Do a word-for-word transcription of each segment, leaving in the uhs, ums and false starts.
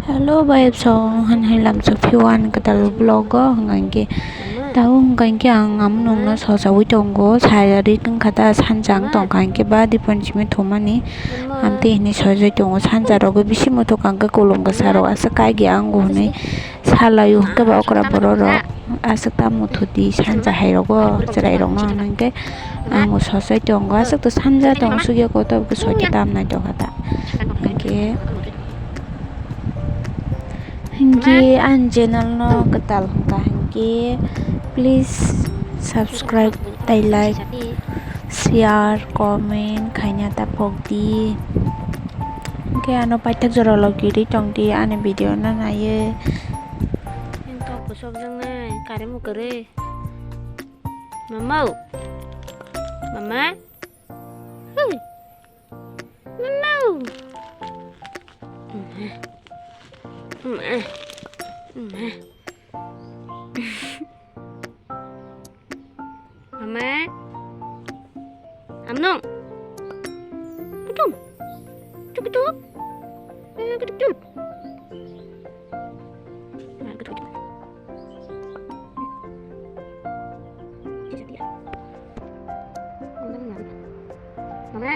Hello, bai song, han hai lam sa phiyo ani kwtal vlog o, hwnkha hwnkhe tao hwnkha hwnkhe ang amwnwng no sosawi tongo, sayari wngkha ta sanja wng tongkha hwnkhe ba dipon simi thumani amtwi hinwi sojai tongo, sanja rogo bisi muthuk hwnkhe kolom kwsa rok aswk kaigi ango hinwi salaio hwnkhe ba okra borok rok. Aswk ta muthudi sanja hai rogo chwrai rokno hwnkhe ang bo sosai tongo, aswk to sanja tong sugya kotor khe soita tam nai tongkha ta. Hwnkhe, hwnkhe ani channel no kwtal hwnkha hwnkhe please subscribe tai like share comment khaina ta pokdi. Hwnkhe ano paithak jora logi ri tongdi ani video no naiwi. Tok bwswk nang nai kare mukwrwi. Mama. Mama. Hui. Mama. Mama. Mama. Mama. Amnong. Kutung. Tuk tuk. Eh, kutuk tuk. Nah, kutuk tuk. Mama. Mama.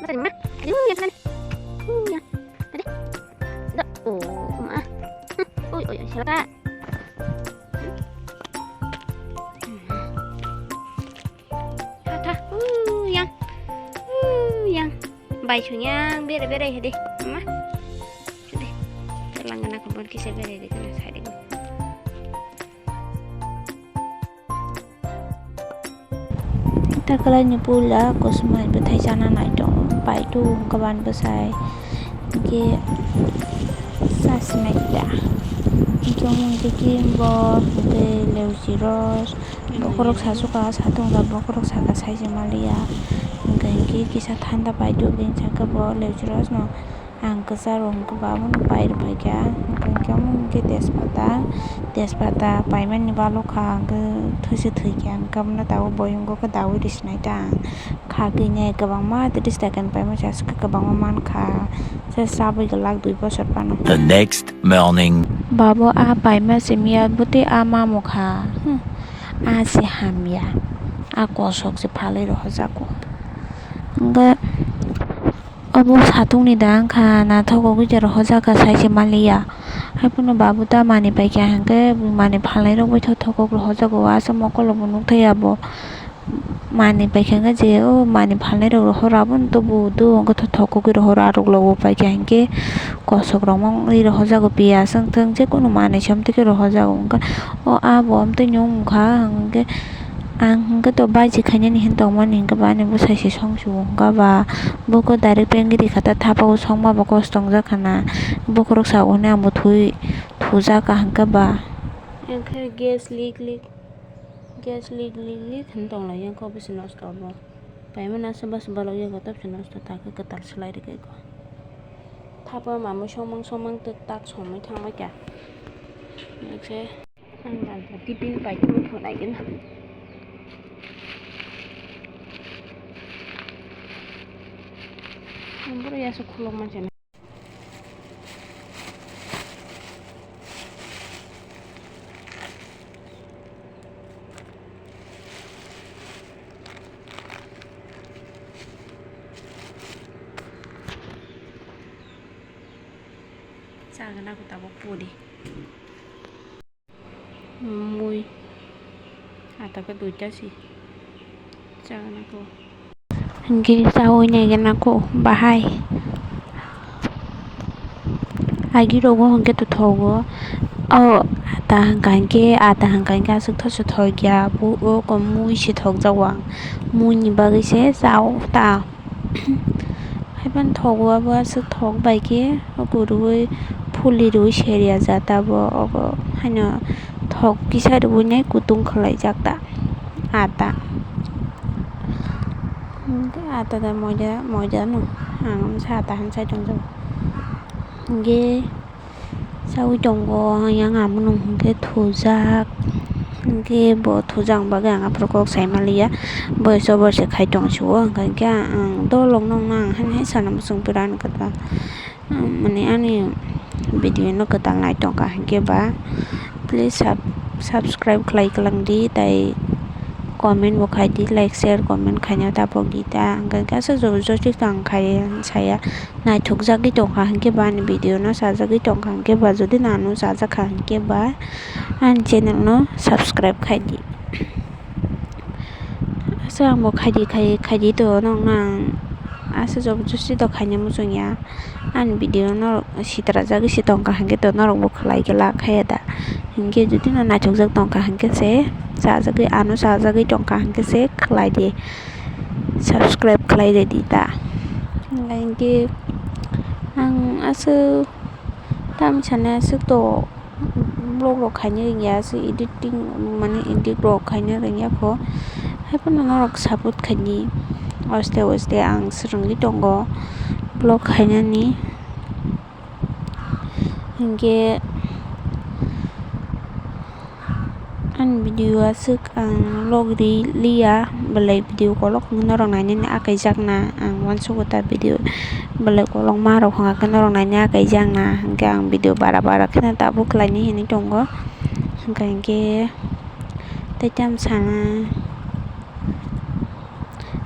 Mama. Aduh, ya, Tuhan. Uh, ya. Tadi. Dah. Oh, Mama. Hmm. Oi, oi, oi, siapa? Tha, tha. Uh, yang. Uh, yang. Bai sung yang, bere, bere, hede. Mama. Hede. Langana ko bon kisa bere de kana side ko. Takalai ni pula kosmai bwthai chana nai tongo, paitu hwnkhe ban bwsai. Hwnkhe chasmai da. Hwnkhe omo hwnkhe cream bo, hwnkhe leusi roj. Bokhorok sasukha, satung da bokhorok saka saijak maliya. Hwnkhe hwnkhe kisa thanda paitu bini sakhe bo leusi roj no. Ang kwcharo hwnkhe ba abono pai rwphaikha, hwnkhe omo hwnkhe tejpata, tejpata paimani balokha hwnkhe thwisa thwikha, hwnkhe abono tabuk boyungo khe dawi risinai ta ang. Kha khinai kwbangma tei second paimani aswk kwbangma mankha, se chabwi glak dui bosor phano. The next morning. Babo a paima simiya bwtwi a mamokha, hmm, a se hamya, a kosok se phalwi rohorjago. Hwnkhe. Obo satung ni da wngkha, na thokogwi je rohorjak kha sai se manliya. Haiphano babu ta manwi paikha hwnkhe, manwi phalnai rok bai tho thokok rohorjago, aswk mokol rok bo nukthai abo. Manwi paikha hwnkhe je o manwi phalnai rok rohor abono tubu do hwnkhe tho thokogwi rohor, arok rok bo paikha hwnkhe kosok rok ma wngwi rohorjago, piyaj wngthang je kunu manwi se amtwi khe rohorjago hwnkhe o abo amtwi ni wngkha hwnkhe. Ang hwnkhe to baji khainani hin tongmani hwnkhe ba ani bwsai se song sugo hwnkha ba, buko direct pengri kha ta thapa o songma bo kosto wngjak kha na, bokhorok sa o hwnwi ang bo thwi thujak kaham khe ba. Ang khe gas lik lik, gas lik lik lik hwn tong lai ya kho bwswk nosto bo. Paimani aswk bwswk balok ya kho tabuk se nosto ta khe kwtal swlai rwkha kho. Thapa mamwi somang somang tak somwi thangbai kha. Ang jalta tiffin pai tongwi phunai gina. Ang boro yasa khulok manse na. Chagana ko tabuk puri. Mui. Ata khe duita si. Chagana ko. Hwnkhe chaui nai gana ko bahai. Agi rogo hwnkhe to thogo. O ata hwnkha hwnkhe, ata hwnkha hwnkhe aswk tho se thok ya. Bo o kom mui se thok jago ang. Mui ni bagwi se chao ta. Haiphano thogo abo aswk thok bai khe o kwrwi phuli rwi seria jata bo obo haino thok kisa rwui nai kutung khwlaijak ta ata. Ata da moida moida no ang sa ata han sai tongjago hwnkhe. Chaui tongo, yang amo nung hwnkhe thujak, hwnkhe bo thujak bagwi ang aphuru kok sai manliya, boyes o boyes se khai tong sio, hwnkhe ang dolok nokno ang haino hai sana muchung pura ani kwtal. Mane ani video no kwtal nai tongkha hinkhe ba, please sub-, subscribe khlai kwlangdi, tai comment bo khaidi, like, share, comment khaina tapokdi ta. Hwnkhe kaisa joto joto tang khai saya naithokjagwi tongkha hinkhe ba, ani video no sajagwi tongkha hinkhe ba, jodi nano sajakha hinkhe ba, ani channel no subscribe khaidi. Asa ang bo khaidi, khai, khaidi to, nokno ang asa jobo josi to khaina muchung ya. Ani video norok sitra jagwi se tongkha hinkhe to norok bo khlai khe la khaya da. Hinkhe jodi no naithokjak tongkha hinkhe se, sajagwi, ano sajagwi tongkha hinkhe se khlai di. Subscribe khlai rwdi ta. Hinkhe ang asa tamni sana aswk to. Vlog rok khaina rwngya, se editing, mane edit rok khaina rwngya kho. Haiphano norok support khaidi, oste oste ang swrwngwi tongo vlog khainani. Hinkhe ani video aswk ang vlog ri liya, belai video kolok norok nainani akai jakna ang uansugo ta video. Belai kolokma rok hwnka khe norok naina kaijakna, hinkhe ang video bara bara kheno tabuk khlaini hinwi tongo. Hinkhe, hinkhe tei tamo sana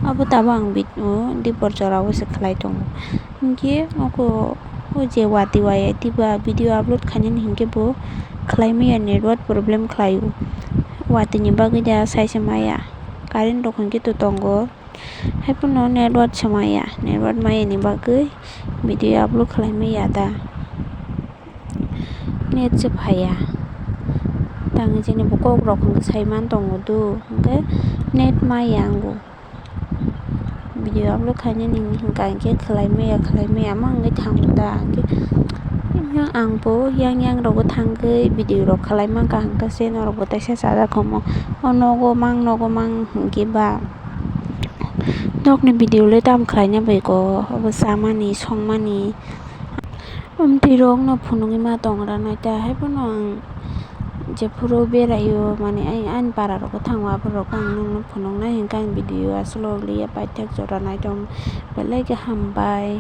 abo tabuk ang video dipor jora o se khlai tongo. Hinkhe oko o je watwi waya tiba video upload khainani hinkhe bo khlai maya, network problem khlaio. Watwini bagwi da sai se maya, current rok hinkhe to tongo. Haiphano network se maya, network maya ni bagwi video upload khlai maya da. Net se phaiya. Tangwi chini bo kok rok hwnkhe sai man tongo do, hwnkhe net maya ango. Video upload khainani hinkha hinkhe khlai maya, khlai maya ma wngwi thango da, hinkhe yang ang bo yang yang rogo thangwi video rok khlai mankha, hinkhe se norok bo teisa chajak omo. O nogo mang, nogo mang hinkhe ba. Nokni video le tam khlaina bai ko, obo chamani, songmani. Amtwi rokno phunugwi ma tongra nai ta, haiphano ang jephuru beraio, mane ai, ani para rogo thango, aborok ang nokno phunuknai hinkhe ang video aswk liya paithak jora nai tong, belai khe hambai.